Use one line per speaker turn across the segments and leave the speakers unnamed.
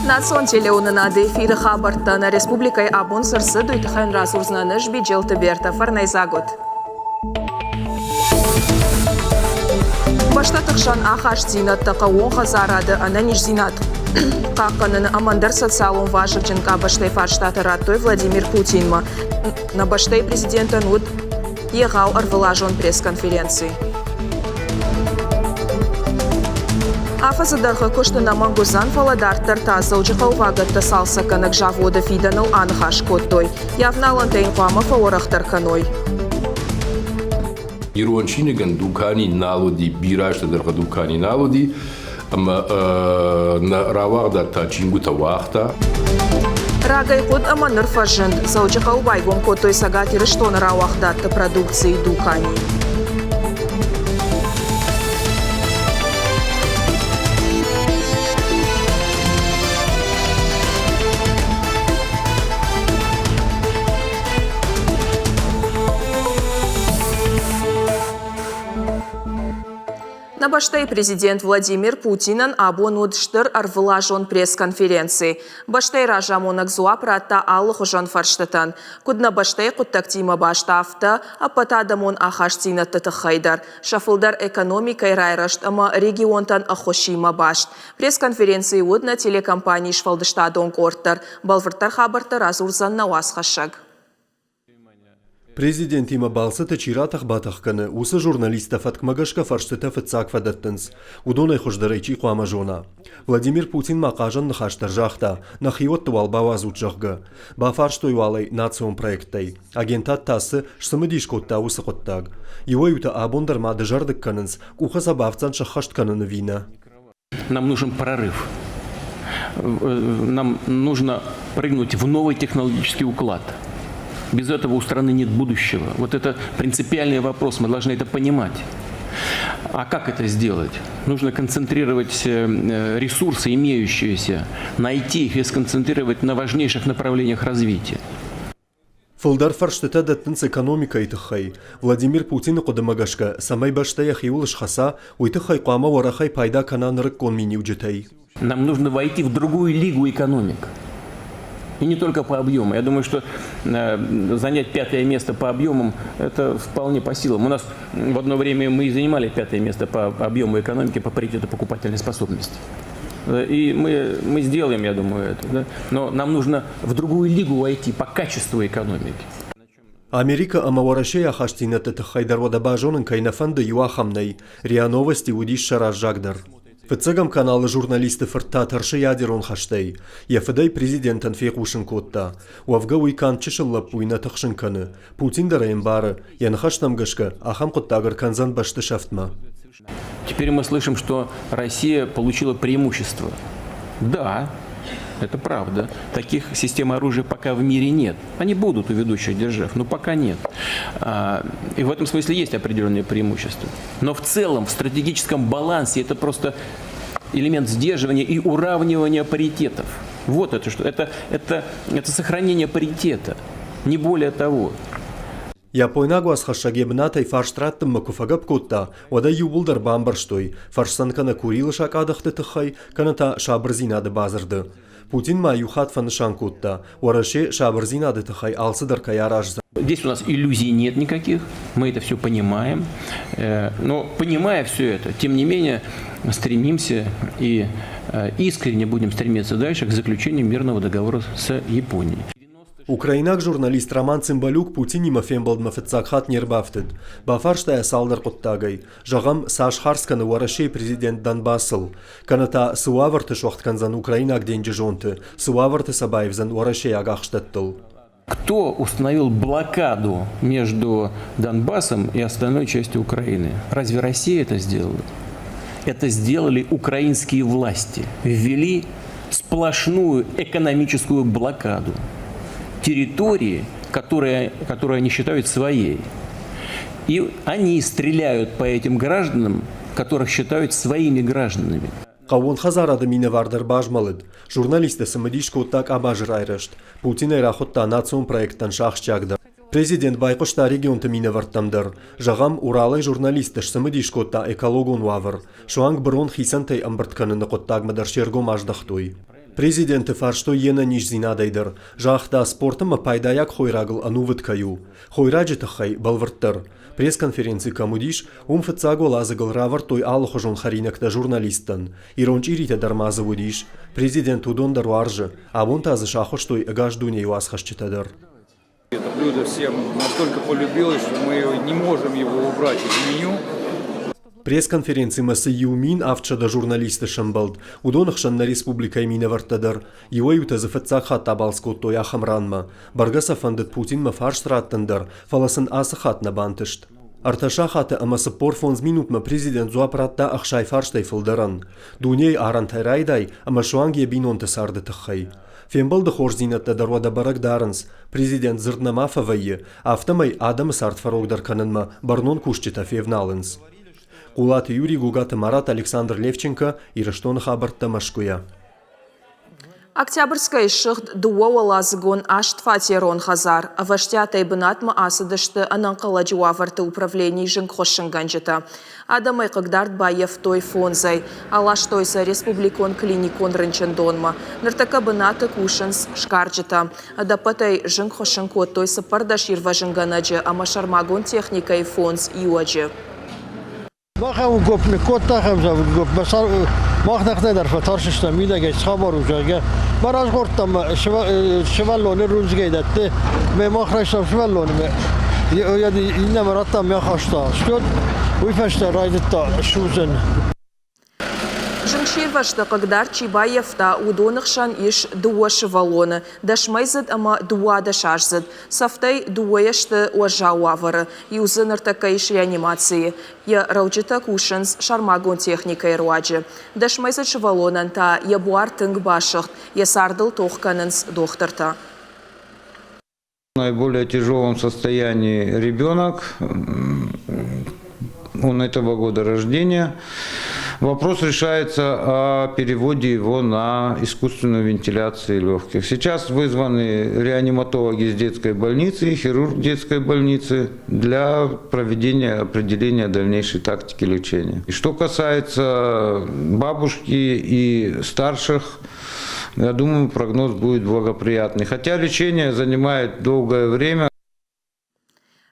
Национ телеуынынады эфиры хабӕрттӕ нӕ республикӕйы абон цы рцыд, уый тыххӕй радзурдзынӕн ӕз Биджелты Бертӕ. Фӕрнӕйдзаг ут! Бӕстӕты хсӕн ахастдзинӕдтӕ хъӕууон хӕдзарады ӕнӕниздзинад хъахъхъӕныны ӕмӕ ӕндӕр социалон вазыгджын къабӕзтӕй фарстатӕ радтой Владимир Путинмӕ. Нӕ бӕстӕйы президентӕн уыд егъау ӕрвылазон пресс-конференци. Афӕдзы дӕргъы куыст ӕнӕмӕнг уыдзӕн, фӕлӕ дарддӕр та Дзӕуджыхъӕуы вагӕттӕ цалцӕггӕнӕг заводы фидӕныл аныхас кодтой. Йӕ авналӕнтӕ йын хъуамӕ фӕуӕрӕхдӕр кӕной.
Ирон чиныгӕн дукани нал уыди, бирӕ азты дӕргъы дукани нал уыди, ӕмӕ нӕ рауагъдад та чингуытӕ уагъта.
Рагӕй хъуыд ӕмӕ ныр фӕзынд. Дзӕуджыхъӕуы байгом кодтой Цӕгат Ирыстоны рауагъдадты продукцийы дукани. Нӕ бӕстӕйы президент Владимир Путинӕн абон уыд стыр ӕрвылазон пресс-конференци. Бӕстӕйы разамонӕг дзуапп радта алыхуызон фӕрстытӕн, куыд нӕ бӕстӕйы хъуыддӕгтимӕ баст, афтӕ ӕппӕтадӕмон ахастдзинӕдты тыххӕй дӕр, сӕ фылдӕр экономикӕйы райрӕзт ӕмӕ регионтӕн ӕххуысимӕ баст. Пресс-конференцийы уыд нӕ телекомпанийы сфӕлдыстадон къорд дӕр. Бӕлвырддӕр хабӕрттӕ радзурдзӕн нӕ уацхӕссӕг.
Президентимӕ балцыты чи ратӕх-батӕх кӕны, уыцы журналисттӕ фӕткмӕ гӕсгӕ фӕрстытӕ фыццаг фӕдӕттынц. Уыдонӕй хуыздӕрӕй чи хъуамӕ зона. Владимир Путин ма хъазӕн ныхас дӕр загъта, нӕхиуӕтты уал бауадзут, зӕгъгӕ. Бафарстой уал ӕй национ проекттӕй. Агентад та цы, сцымыдис кодта уыцы хъуыддаг. Иуӕй-иутӕ абон дӕр ма дызӕрдыг кӕнынц, къухы сӕ бафтдзӕн сӕххӕст кӕнын ӕви нӕ.
Нам нужен прорыв. Нам нужно прыгнуть в новый технологический уклад. Без этого у страны нет будущего. Вот это принципиальный вопрос, мы должны это понимать. А как это сделать? Нужно концентрировать ресурсы, имеющиеся, найти их и сконцентрировать на важнейших направлениях развития.
Фылдӕр фӕрстытӕ дӕттынц экономикӕйы тыххӕй. Владимир Путины хъуыдымӕ гӕсгӕ, цӕмӕй бӕстӕ йӕхиуыл схӕца, уый тыххӕй хъуамӕ уӕрӕхӕй пайда кӕна нырыккон миниуджытӕй.
Нам нужно войти в другую лигу экономик. И не только по объему. Я думаю, что занять пятое место по объемам – это вполне по силам. У нас в одно время мы и занимали пятое место по объему экономики по паритету покупательной способности. И мы, мы сделаем, я думаю, это. Да? Но нам нужно в другую лигу войти по качеству экономики.
Америкӕ ӕмӕ Уӕрӕсейы ахастдзинӕдты тыххӕй дӕр уӕдӕ базонын кӕй нӕ фӕнды, иу ахӕм нӕй. РИА Новости уыдис сӕ раззагдӕр. Фыццӕгӕм каналы журналисты фырт та тӕрсы ядерон хӕстӕй. Йӕ фыдӕй президентӕн фехъусын кодта. Уӕвгӕ уый канд чысыл лӕппуйы нӕ тыхсын кӕны. Путин дӕр ӕй ӕмбары, йӕ ныхӕстӕм гӕсгӕ, ахӕм хъуыддаг ӕркӕндзӕн бӕсты сӕфтмӕ.
Теперь мы слышим, что Россия получила преимущество. Да, это правда. Таких систем оружия пока в мире нет. Они будут у ведущих держав, но пока нет. И в этом смысле есть определенные преимущества. Но в целом, в стратегическом балансе это просто элемент сдерживания и уравнивания паритетов. Вот это что. Это, это, это сохранение паритета, не более того.
Япойнаг уацхӕссӕг йӕ бынатӕй фарст раттынмӕ куы фӕгӕпп кодта, уӕд ӕй иууылдӕр бамбӕрстой, фӕрсдзӕн кӕнӕ Курилы сакъадӕхты тыххӕй, кӕнӕ та сабырдзинады бадзырды. Путин ма иу хатт фӕнысан кодта, Уӕрӕсе сабырдзинады тыххӕй алцыдӕр кӕй араздзӕн.
Здесь у нас иллюзий нет никаких, мы это все понимаем. Но понимая все это, тем не менее, стремимся и искренне будем стремиться дальше к заключению мирного договора с Японией.
Украинаг журналист Роман Цымбалюк Путинимӕ фембӕлдмӕ фыццаг хатт не рбафтыд. Бафарста йӕ цалдӕр хъуыддагӕй. Зӕгъӕм, цас хардз кӕны Уӕрӕсейы президент Донбассыл, кӕнӕ та цы уавӕрты суӕгъд кӕндзӕн украинаг денджызонты, цы уавӕрты сӕ баивдзӕн уӕрӕсейаг ахстӕттыл.
Кто установил блокаду между Донбассом и остальной частью Украины? Разве Россия это сделала? Это сделали украинские власти. Ввели сплошную экономическую блокаду территории, которые, которые они считают своей. И они стреляют по этим гражданам, которых считают своими гражданами.
Хъӕууон хӕдзарады минӕвар дӕр базмӕлыд. Журналисттӕ цымыдис кодта къабазы райрӕзт. Путин ӕй рахуыдта национ проекттӕн сӕ ахсджиагдӕр. Президент байхъуыста регионты минӕвӕрттӕм дӕр. Зӕгъӕм, Уралӕй журналистты сцымыдис кодта экологон уавӕр. Суанг бырон хицӕнтӕй ӕмбырд кӕныны хъуыддагмӕ дӕр се ргом аздӕхтой. Президенты фарстой йе нӕниздзинадӕй дӕр. Загъта, спорт ӕмӕ пайдайаг хойрагыл ӕнувыд кӕй у. Хойраджы тыххӕй, бӕлвырддӕр. Пресс-конференци кӕм уыдис, уым фыццаг уӕладзыгыл равӕрдтой алыхуызон хӕринӕгтӕ журналисттӕн. Ирон чъиритӕ дӕр ма дзы уыдис. Президент уыдон дӕр уарзы. Абон та дзы сахуыстой ӕгас дунейы уацхӕсджытӕ дӕр.
Это блюдо всем настолько полюбилось, что мы не можем его убрать из меню.
Пресс-конференцимӕ цы 1700 журналисты сӕмбӕлд, уыдоны хсӕн нӕ республикӕйы минӕвӕрттӕ дӕр. Иуӕй-иутӕ дзы фыццаг хатт абалц кодтой ахӕм ранмӕ. Бӕргӕ сӕ фӕндыд Путинмӕ фарст раттын дӕр, фӕлӕ сын ацы хатт нӕ бантыст. Ӕртӕ сахаты ӕмӕ 45 минутмӕ президент дзуапп радта 60 фарстӕй фылдӕрӕн. Дунейы арӕнтӕй райдай ӕмӕ суанг йӕ бинонты царды тыххӕй. Фембӕлды хорздзинӕдтӕ дӕр уӕдӕ бӕрӕг дарынц, президент дзырд нӕма фӕвӕййы, афтӕмӕй адӕмы цард фӕрогдӕр кӕнынмӕ бӕрнон кусджытӕ февналынц. Хъулаты Юрий, Гугаты Марат, Александр Левченко, Ирыстоны хабӕрттӕ Мӕскуыйӕ.
Октябрьскӕйы ссыгъд дыууӕуӕладзыгон астфатерон хӕдзар. Ӕвӕстиатӕй бынатмӕ ацыдысты ӕнӕнхъӕлӕджы уавӕрты управленийы зынгхуыссынгӕнджытӕ. Адӕмӕй хъыгдард баййӕфтой фондзӕй. Аластой сӕ республикон клиникон рынчындонмӕ. Ныртӕккӕ бынаты кусынц сгарджытӕ. Ӕдӕппӕтӕй зынг хуыссын кодтой 14 ирвӕзынгӕнӕджы ӕмӕ сӕрмагонд техникӕйы фондз иуӕджы.
Мах гоп ныккодта ахӕм гоп. Мах нӕхнӕ дӕр фӕтарстыстӕм мидӕгӕй цы хабар у, зӕгъгӕ. Ма разгъордтам сывӕллоны рудзгӕй дӕтты. Ме мах райстам сывӕллоны. Иннӕмӕ радтам, мӕ хаста. Стёт уый фӕстӕ райдыдта судзын.
Зынгсирвӕзты хъыгдард чи баййӕфта, уыдоны хсӕн ис дыууӕ сывӕллоны, дӕсмӕйдзыд ӕмӕ дыууадӕсаздзыд. Цӕфтӕй дыууӕйӕ сты уӕззау уавӕры. Иу дзы ныртӕккӕ ис реанимацийы. Йӕ рӕуджытӕ кусынц сӕрмагонд техникӕйы руаджы. Дӕсмӕйдзыд сывӕллонӕн та йӕ буар тынг басыгъд, йӕ цардыл тох кӕнынц дохтыртӕ.
Наиболее тяжелом состоянии ребенок, он этого года рождения. Вопрос решается о переводе его на искусственную вентиляцию легких. Сейчас вызваны реаниматологи из детской больницы и хирург детской больницы для проведения определения дальнейшей тактики лечения. И что касается бабушки и старших, я думаю, прогноз будет благоприятный. Хотя лечение занимает долгое время.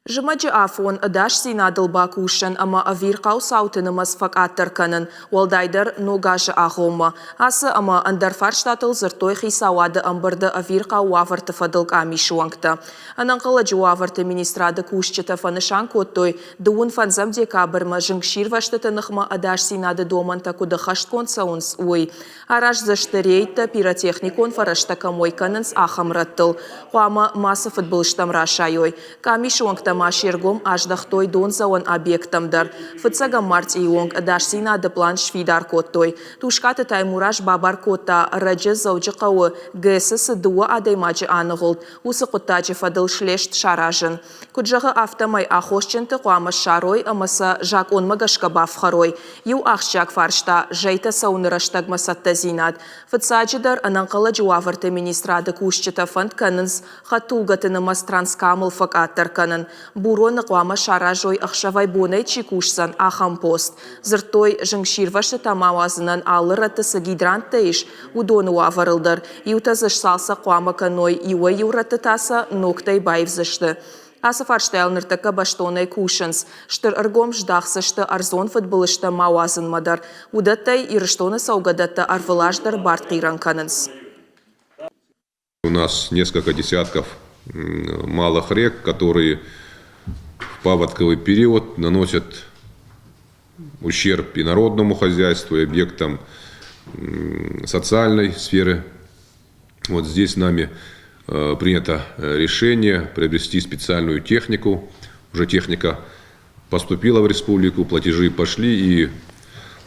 Зымӕджы афон ӕдасдзинадыл бакусын ӕмӕ ӕвирхъау цауты нымӕц фӕкъаддӕр кӕнын, уӕлдайдӕр ног азы агъоммӕ. Ацы ӕмӕ ӕндӕр фарстатыл дзырдтой хицауады ӕмбырды ӕвирхъау уавӕрты фӕдыл къамисы уӕнгтӕ. Ӕнӕнхъӕлӕджы уавӕрты министрады кусджытӕ фӕнысан кодтой, дыууын фӕндзӕм декабрмӕ зынгсирвӕзтыты ныхмӕ ӕдасдзинады домӕнтӕ куыд ӕххӕстгонд цӕуынц, уый. Араздзысты рейдтӕ, пиротехникон фӕрӕзтӕ кӕм уӕй кӕнынц, ахӕм рӕттыл. Хъуамӕ мацы фыдбылызтӕм расайой. Къамисы уӕнгтӕ ма се ргом аздӕхтой дондзӕуӕн объекттӕм дӕр. Фыццӕгӕм мартъийы онг ӕдасдзинады план сфидар кодтой. Тускъаты Таймураз бабар кодта, ӕрӕджы Дзӕуджыхъӕуы ГЭС-ы цы дыууӕ адӕймаджы аныгъуылд, уыцы хъуыддаджы фӕдыл слест саразын. Куыд зӕгъы, афтӕмӕй аххосджынты хъуамӕ ссарой ӕмӕ сӕ закъонмӕ гӕсгӕ бафхӕрой. Иу ахсджиаг фарста – зӕйтӕ цӕуыны рӕстӕгмӕ цӕттӕдзинад. Фыццаджыдӕр, ӕнӕнхъӕлӕджы уавӕрты министрады кусджытӕ фӕнд кӕнынц хӕдтулгӕты нымӕц Транскамыл фӕкъаддӕр кӕнын. Буроны хъуамӕ саразой ӕхсӕвӕй-бонӕй чи кусдзӕн, ахӕм пост. Дзырдтой, зынгсирвӕзтытӕ ма уадзынӕн алы рӕтты цы гидранттӕ ис, уыдоны уавӕрыл дӕр. Иутӕ дзы сцалцӕг хъуамӕ кӕной, иуӕй-иу рӕтты та сӕ ногтӕй баивдзысты. Ацы фарстайыл ныртӕккӕ бӕстонӕй кусынц. Стыр ӕргом здахдзысты ӕрдзон фыдбылызтӕ ма уадзынмӕ дӕр. Уыдӕттӕй Ирыстоны цӕугӕдӕттӕ ӕрвылаз дӕр бартхъирӕн кӕнынц.
У нас несколько десятков малых рек, которые в паводковый период наносят ущерб и народному хозяйству, и объектам социальной сферы. Вот здесь нами принято решение приобрести специальную технику. Уже техника поступила в республику, платежи пошли, и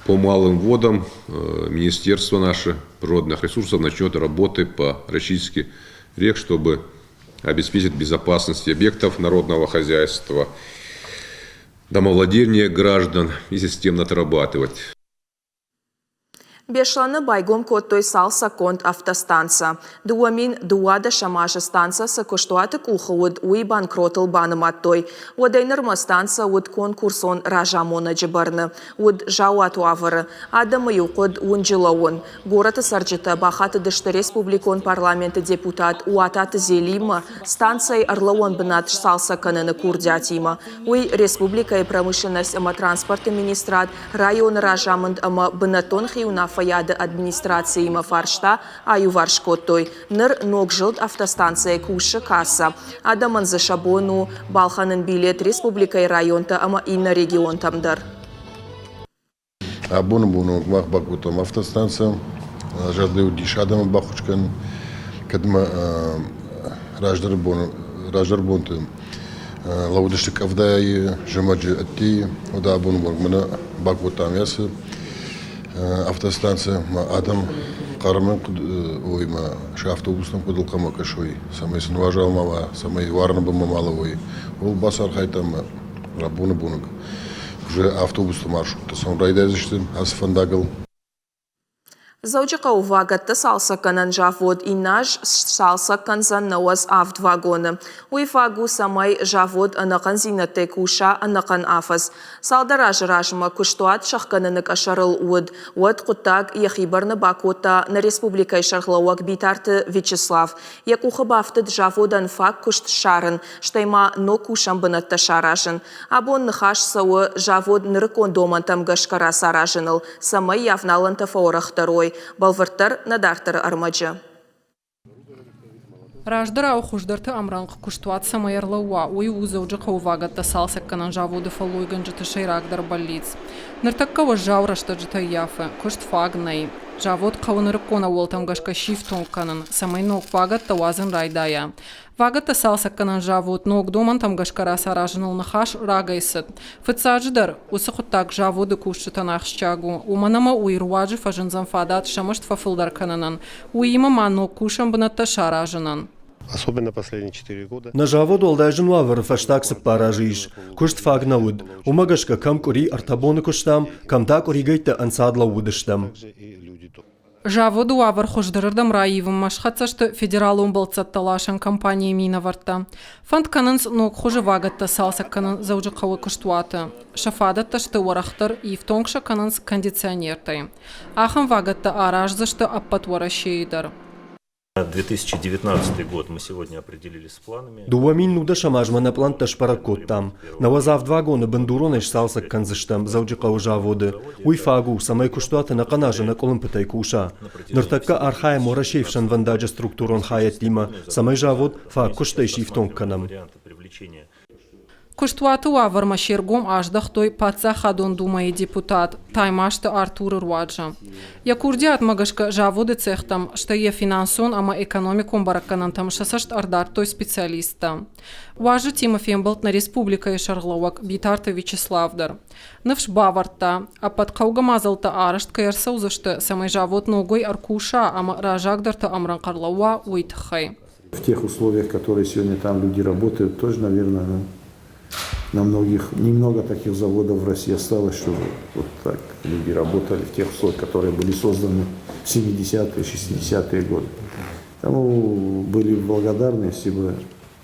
по малым водам Министерство наше природных ресурсов начнет работы по расчистке рек, чтобы обеспечить безопасность объектов народного хозяйства, домовладения граждан и системно отрабатывать.
Беслӕны байгом кодтой цалцӕггонд автостанцӕ. 2012 азы станцӕ цы куыстуаты къухы уыд, уый банкротыл банымадтой. Уӕдӕй нырмӕ станцӕ уыд конкурсон разамонӕджы бӕрны. Уыд заууат уавӕры. Адӕмы-иу хъуыд уынджы лӕууын. Горӕты цӕрджытӕ бахатыдысты республикон парламенты депутат Уататы Зелиммӕ станцӕйы ӕрлӕууӕн бынат сцалцӕг кӕныны курдиатимӕ. Уый республикӕйы промышленность ӕмӕ транспорты министрад, районы разамынд ӕмӕ бынӕттон хиуынаффӕйады администрациимӕ фарста аиуварс кодтой. Ныр ног зылд автостанцӕйы кусы кассӕ. Адӕмӕн дзы сӕ бон у балхӕнын билет республикӕйы районтӕ ӕмӕ иннӕ регионтӕм дӕр.
Абоны бон онг мах бакодтам автостанцӕ. Зӕрдӕ уыдис адӕмӕн баххуыс кӕнын, кӕд ма раздӕры бон раздӕры бонты лӕууыдысты къӕвдайы, зымӕджы ӕддейы. Уӕд абоны бон мӕнӕ бакодтам ацы автостанцӕ. Адӕм хъармӕн куыд уой ма сӕ автобустӕм куыд ӕнхъӕлмӕ кӕсой, цӕмӕй сын уазал ма уа, цӕмӕй уарыны бынмӕ ма лӕууой. Ууыл бацархайдтам абоны боныг уже автобусты маршруттӕ цӕуын райдайдзысты ацы фӕндагыл.
Дзӕуджыхъӕуы вагӕтты цалцӕггӕнӕн завод иннӕ аз сцалцӕг кӕндзӕн 97 вагоны. Уый фаг у, цӕмӕй завод ӕнӕхъӕндзинӕдтӕй куса ӕнӕхъӕн афӕдз. Цалдӕр азы размӕ куыстуат сӕхгӕныны къӕсӕрыл уыд, уӕд хъуыддаг йӕхи бӕрны бакодта нӕ республикӕйы сӕргълӕууӕг Битарты Вячеслав. Йӕ къухы бафтыд заводӕн фаг куыст ссарын, стӕй ма ног кусӕн бынӕттӕ саразын. Абон ныхас цӕуы завод нырыккон домӕнтӕм гӕсгӕ рацаразыныл, цӕмӕй йӕ авналӕнтӕ фӕуӕрӕхдӕр уой. Бӕлвырддӕр нӕ дарддӕры ӕрмӕджы.
Раздӕрау хуыздӕрты ӕмрӕнхъ куыстуат цӕмӕй ӕрлӕууа, уый у Дзӕуджыхъӕуы вагӕттӕ цалцӕггӕнӕн заводы фӕллойгӕнджыты сӕйрагдӕр бӕллиц. Ныртӕккӕ уӕззау рӕстӕджытӕ ӕййафы, куыст фаг нӕй. Завод хъӕуы нырыккон ӕууӕлтӕм гӕсгӕ сифтонг кӕнын, цӕмӕй ног вагӕттӕ уадзын райдайа. Вагӕттӕ цалцӕггӕнӕн завод ног домӕнтӕм гӕсгӕ рацаразыныл ныхас рагӕй цыд. Фыццаджыдӕр, уыцы хъуыддаг заводы кусджытӕн ахсджиаг у, уымӕн ӕмӕ уый руаджы фӕзындзӕн фадат сӕ мызд фӕфылдӕр кӕнынӕн, уыимӕ ма ног кусӕн бынӕттӕ саразынӕн.
Нӕ завод уӕлдай зын уавӕры фӕстаг цыппар азы ис. Куыст фаг нӕ уыд. Уымӕ гӕсгӕ кӕм къуыри ӕртӕ боны куыстам, кӕм та къуыригӕйттӕ ӕнцад лӕууыдыстӕм.
Заводы уавӕр хуыздӕрырдӕм раивынмӕ схӕццӕ сты федералон бӕлццӕттӕ ласӕн компанийы минӕвӕрттӕ. Фӕнд кӕнынц ног хуызы вагӕттӕ цалцӕг кӕнын Дзӕуджыхъӕуы куыстуаты. Сӕ фадӕттӕ сты уӕрӕхдӕр, ифтонг сӕ кӕнынц кондиционертӕй. Ахӕм вагӕттӕ араздзысты ӕппӕт Уӕрӕсейы дӕр.
2019 год мы сегодня определились с планами.
2019 азмӕ нӕ пълӕнттӕ сбӕрӕг кодтам. 95 вагоны бындуронӕй сцалцӕг кӕндзыстӕм Дзӕуджыхъӕуы заводы. Уый фаг у, цӕмӕй куыстуат ӕнӕхъӕн азы ӕнӕкъуылымпытӕй куса. Ныртӕккӕ архайӕм Уӕрӕсейы ӕфсӕнвӕндаджы структурон хайӕдтимӕ, цӕмӕй завод фаг куыстӕй сифтонг кӕнӕм.
Куыстуаты уавӕрмӕ се ргом аздӕхтой Паддзахадон Думӕйы депутат Таймазты Артуры руаджы. Йӕ курдиатмӕ гӕсгӕ заводы цехтӕм, стӕй йӕ финансон ӕмӕ экономикон бӕрӕггӕнӕнтӕм сӕ цӕст ӕрдардтой специалисттӕ. Уазджытимӕ фембӕлд нӕ республикӕйы сӕргълӕууӕг Битарты Вячеслав дӕр. Ныфс бавӕрдта, ӕппӕт хъӕугӕ мадзӕлттӕ арӕзт кӕй ӕрцӕудзысты, цӕмӕй завод ногӕй ӕркуса ӕмӕ раззагдӕрты ӕмрӕнхъ ӕрлӕууа, уый тыххӕй.
В тех условиях, которые сегодня там люди работают, тоже, наверное, ну, на многих, немного таких заводов в России осталось, чтобы вот так люди работали в тех условиях, которые были созданы в 70-е, 60-е годы. Тому были благодарны, если бы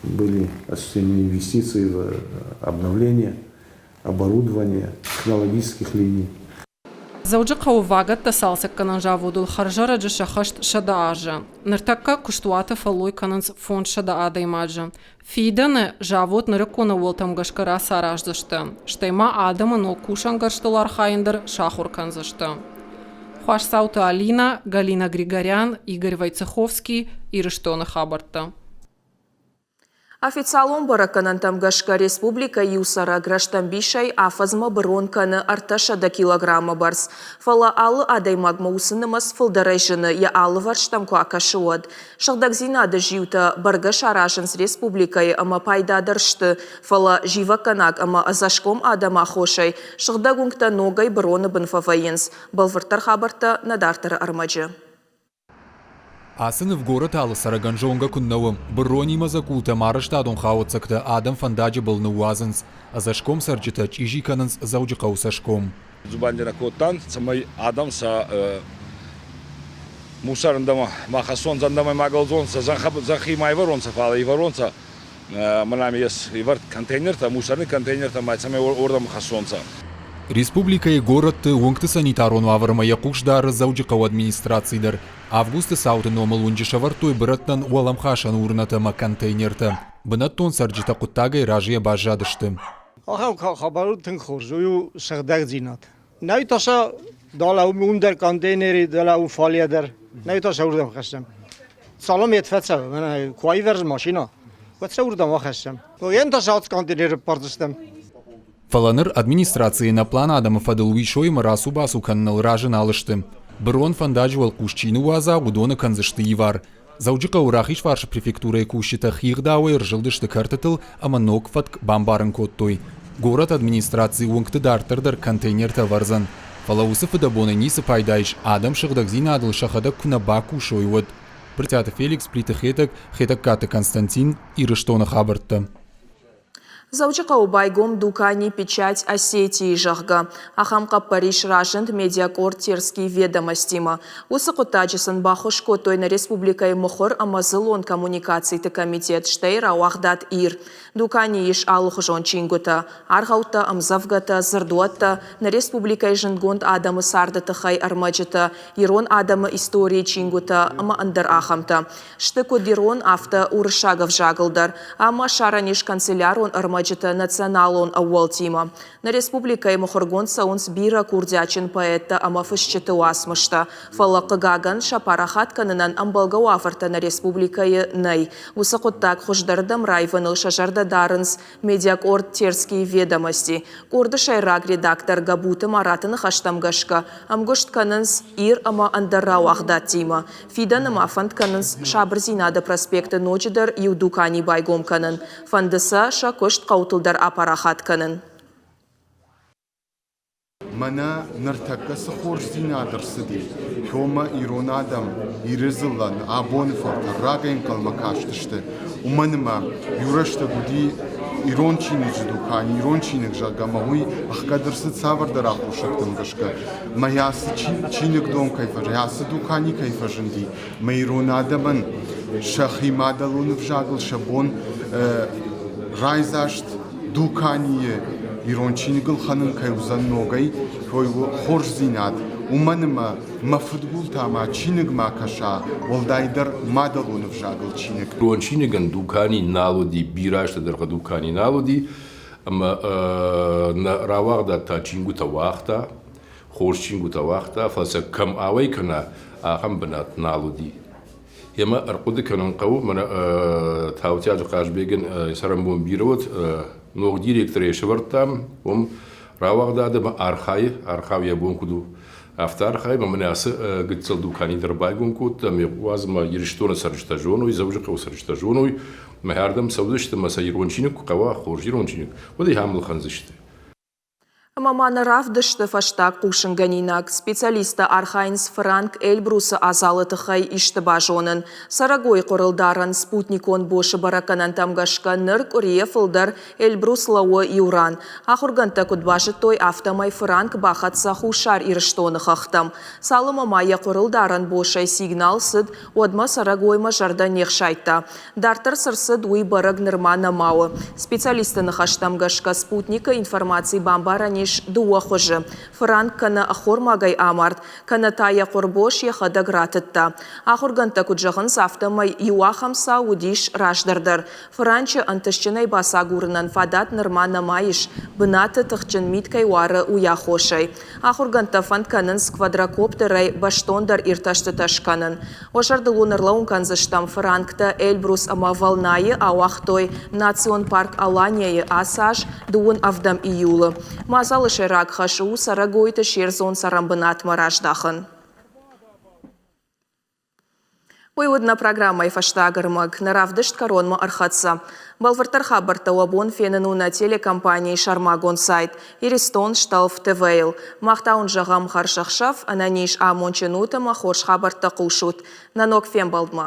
были осуществлены инвестиции в обновление оборудования, технологических линий.
Дзӕуджыхъӕуы вагӕттӕ цалцӕггӕнӕн заводыл хӕрзӕрӕджы сӕххӕст 100 азы. Ныртӕккӕ куыстуаты фӕллой кӕнынц 500 адӕймаджы. Фидӕны завод нырыккон ӕууӕлтӕм гӕсгӕ рацараздзысты, стӕй ма адӕмы ног кусӕнгӕрзтыл архайын дӕр сахуыр кӕндзысты. Хуасдзауты Алинӕ, Галина Григорян, Игорь Войцеховский, Ирыстоны хабӕрттӕ.
Официалон бӕрӕггӕнӕнтӕм гӕсгӕ республикӕйы иу цӕрӕг рӕстӕмбисӕй афӕдзмӕ бырон кӕны 300 килограммы бӕрц. Фӕлӕ алы адӕймагмӕ уыцы нымӕц фылдӕрӕй зыны, йӕ алывӕрстӕм куы акӕсы, уӕд. Сыгъдӕгдзинады зиутӕ бӕргӕ саразынц республикӕйы ӕмӕ пайдадӕр сты, фӕлӕ зивӕггӕнаг ӕмӕ ӕдзӕсгом адӕмы аххосӕй сыгъдӕг уынгтӕ ногӕй быроны бын фӕвӕййынц. Бӕлвырддӕр хабӕрттӕ нӕ дарддӕры ӕрмӕджы.
Ацы ныв горӕты алы цӕрӕгӕн зонгӕ куыннӕ у. Быронимӕ дзӕкъултӕм арӕзтадон хауӕццӕгтӕ адӕм фӕндаджы был ныууадзынц. Ӕдзӕсгом цӕрджытӕ чъизи кӕнынц Дзӕуджыхъӕуы цӕсгом.
Дзубанди ракодтан, цӕмӕй адӕм сӕ Мусорӕндӕмӕ ма хӕссонцӕ, ӕндӕмӕ ма гӕлдзонцӕ, зӕнхи ма ивӕронцӕ, фал ивӕронцӕ мӕнӕ ами ес ивӕрд контейнертӕ, мусорни контейнертӕ ма цӕмӕй уордӕмӕ хӕссонцӕ.
Республикӕйы горӕтты уынгты санитарон уавӕрмӕ йӕ хъус дары Дзӕуджыхъӕуы администраци дӕр. Августы цауты номыл уынджы сӕвӕрдтой бырӕттӕн уӕлӕмхасӕн урнӕтӕ ӕмӕ контейнертӕ. Бынӕттон цӕрджытӕ хъуыддагӕй разыйӕ баззадысты.
Ахӕм хабар у тынг хорз, уый у сыгъдӕгдзинад. Нӕй та сӕ далӕ уым дӕр контейнери, далӕ уым фале дӕр. Нӕй та сӕ уырдӕм хӕссӕм. Цалынмӕ йед фӕцӕуы, мӕнӕ куы аивӕрзы машинӕ, уӕд сӕ уырдӕм ахӕссӕм. Йӕн та сӕ ацы контейнеры ппардзыстӕм.
Фӕлӕ ныр администрацийы ӕнӕплан адӕмы фӕдыл уисоимӕ рацу-бацу кӕныныл разы нал сты. Бырон фӕндаджы уӕлхъус чи ныууадза, уыдоны кӕндзысты ивар. Дзӕуджыхъӕуы Рахизфарсы префектурӕйы кусджытӕ хигъдауӕй ӕрзылдысты кӕртытыл ӕмӕ ног фӕтк бамбарын кодтой. Горӕты администраци уынгты дарддӕр дӕр контейнертӕ ӕвӕрдзӕн. Фӕлӕ уыцы фыдӕбонӕй ницы пайда ис, адӕм сыгъдӕгдзинадыл сӕхӕдӕг куы нӕ бакусой, уӕд. Брытъиаты Феликс, Плиты Хетӕг, Хетӕгкаты Константин, Ирыстоны хабӕрттӕ.
Дзӕуджыхъӕуы байгом дукани «Печать Осетии», зӕгъгӕ. Ахӕм хъӕппӕрис разынд медиакъорд «Терские ведомости»-мӕ. Уыцы хъуыддаджы сын баххуыс кодтой нӕ республикӕйы мыхуыр ӕмӕ дзыллон коммуникациты комитет, стӕй рауагъдад «Ир». Дуканийы ис алыхуызон чингуытӕ, аргъӕуттӕ, ӕмдзӕвгӕтӕ, дзырдуӕттӕ, нӕ республикӕйы зындгонд адӕмы царды тыххӕй ӕрмӕджытӕ, ирон адӕмы историйы чингуытӕ ӕмӕ ӕндӕр ахӕмтӕ. Сты куыд ирон, афтӕ уырыссаг ӕвзагыл дӕр ӕмӕ ссарӕн ис канцелярон ӕрмӕджытӕ националон ӕууӕлтимӕ. Нӕ республикӕйы мыхуыргонд цӕуынц бирӕ курдиатджын поэттӕ ӕмӕ фысджыты уацмыстӕ, фӕлӕ, хъыгагӕн, сӕ парахат кӕнынӕн ӕмбӕлгӕ уавӕртӕ нӕ республикӕйы нӕй. Уыцы хъуыддаг хуыздӕрдӕм раивыныл сӕ зӕрдӕ дарынц Медиакъорд «Терские ведомости». Къорды сӕйраг редактор Габуты Мараты ныхӕстӕм гӕсгӕ, ӕмгуыст кӕнынц Ир ӕмӕ ӕндӕр рауагъдадтимӕ. Фидӕны ма фӕнд кӕнынц Сабырдзинады проспекты ноджыдӕр иу дукани байгом кӕнын. Фӕнды сӕ сӕ куыст хъӕутыл дӕр апарахат кӕнын.
Мӕнӕ ныртӕккӕ цы хорздзинад ӕрцыди, уымӕ ирон адӕм, Иры дзыллӕн абоны фӕлтӕр рагӕй ӕнхъӕлмӕ кастысты, уымӕн ӕмӕ иу рӕстӕг уыди ирон чиныджы дукани, ирон чиныг, зӕгъгӕ, ӕмӕ уый ӕхгӕд ӕрцыд цавӕрдӕр аххосӕгтӕм гӕсгӕ. Мӕ ацы чиныгдон кӕй фӕзынди, ацы дукани кӕй фӕзынди, мӕ ирон адӕмӕн сӕхи мадӕлон ӕвзагыл сӕ бон райдзаст дуканийы ирон чиныг ӕлхӕнын кӕй уыдзӕн ногӕй, той у хорздзинад, уымӕн ӕмӕ мӕ фыдгул та ма чиныгмӕ кӕса, уӕлдайдӕр мадӕлон ӕвзагыл чиныг.
Ирон чиныгӕн дукани нал уыди, бирӕ азты дӕргъы дукани нал уыди, ӕмӕ нӕ рауагъдад та чингуытӕ уагъта, хорз чингуытӕ уагъта, фӕлӕ сӕ кӕм ауӕй кӕна, ахӕм бынат нал уыди. Йемӕ ӕрхъуыды кӕнын хъӕуы, мӕнӕ Таутиаты Хъазбегӕн цӕрӕнбон бирӕ уыд, ног директорӕй сӕвӕрдтам, уым рауагъдад ӕмӕ архайы, архайы йӕ бон куыд у, афтӕ архайы ӕмӕ мӕнӕ ацы гыццыл дукани дӕр байгом кодта, ӕмӕ уадз ӕмӕ Ирыстоны цӕрджытӕ зоной, Дзӕуджыхъӕуы цӕрджытӕ зоной, мӕ ардӕм цӕудзысты ӕмӕ сӕ ирон чиныг куы хъӕуа, хорз ирон чиныг, уӕд ӕй ам ӕлхӕндзысты.
Ӕмӕ ма нӕ равдысты фӕстаг хъусынгӕнинаг. Специалисттӕ архайынц фыранк Эльбрусы адзалы тыххӕй исты базонын. Цӕрӕгойы хъуырылдарӕн спутникон босы бӕрӕггӕнӕнтӕм гӕсгӕ ныр къуырийӕ фылдӕр Эльбрус лӕууы иу ран. Ахуыргӕндтӕ куыд базыдтой, афтӕмӕй фыранк бахӕццӕ Хуссар Ирыстоны хӕхтӕм. Цалынмӕ ма йӕ хъуырылдарӕн босӕй сигнал цыд, уӕдмӕ цӕрӕгоймӕ зӕрдӕ не хсайдта. Дарддӕр цы рцыд, уый бӕрӕг нырма нӕма у. Специалистты ныхӕстӕм гӕсгӕ спутникы информаци бамбарӕн ис дыууӕ хуызы. Фыранк кӕнӕ ӕххормагӕй амард, кӕнӕ та йӕ хъуырбос йӕхӕдӕг ратыдта. Ахуыргӕндтӕ куыд зӕгъынц, афтӕмӕй иу ахӕм цау уыдис раздӕр дӕр. Фыранчы ӕнтыстджынӕй бацагурынӕн фадат нырма нӕма ис, бынаты тыхджын мит кӕй уары, уый аххосӕй. Ахуыргӕндтӕ фӕнд кӕнынц квадрокоптерӕй бӕстондӕр иртӕстытӕ скӕнын. Уӕ зӕрдыл уын ӕрлӕууын кӕндзыстӕм, фыранктӕ Эльбрус ӕмӕ Волнайы ауагътой национ парк Алания-йы ацы аз дыууын ӕвдӕм июлы. Мадзалы сӕйраг хӕс у цӕрӕгойты се рдзон цӕрӕнбынатмӕ раздахын. Уый уыд нӕ программӕйы фӕстаг ӕрмӕг. Нӕ равдыст кӕронмӕ ӕрхӕццӕ. Бӕлвырддӕр хабӕрттӕ уӕ бон фенын у нӕ телекомпанийы сӕрмагонд сайт Иристон Стӕлф ТВ-йыл. Мах та уын зӕгъӕм хӕрзӕхсӕв, ӕнӕниз амондджын ут ӕмӕ хорз хабӕрттӕ хъусут. Нӕ ног фембӕлдмӕ!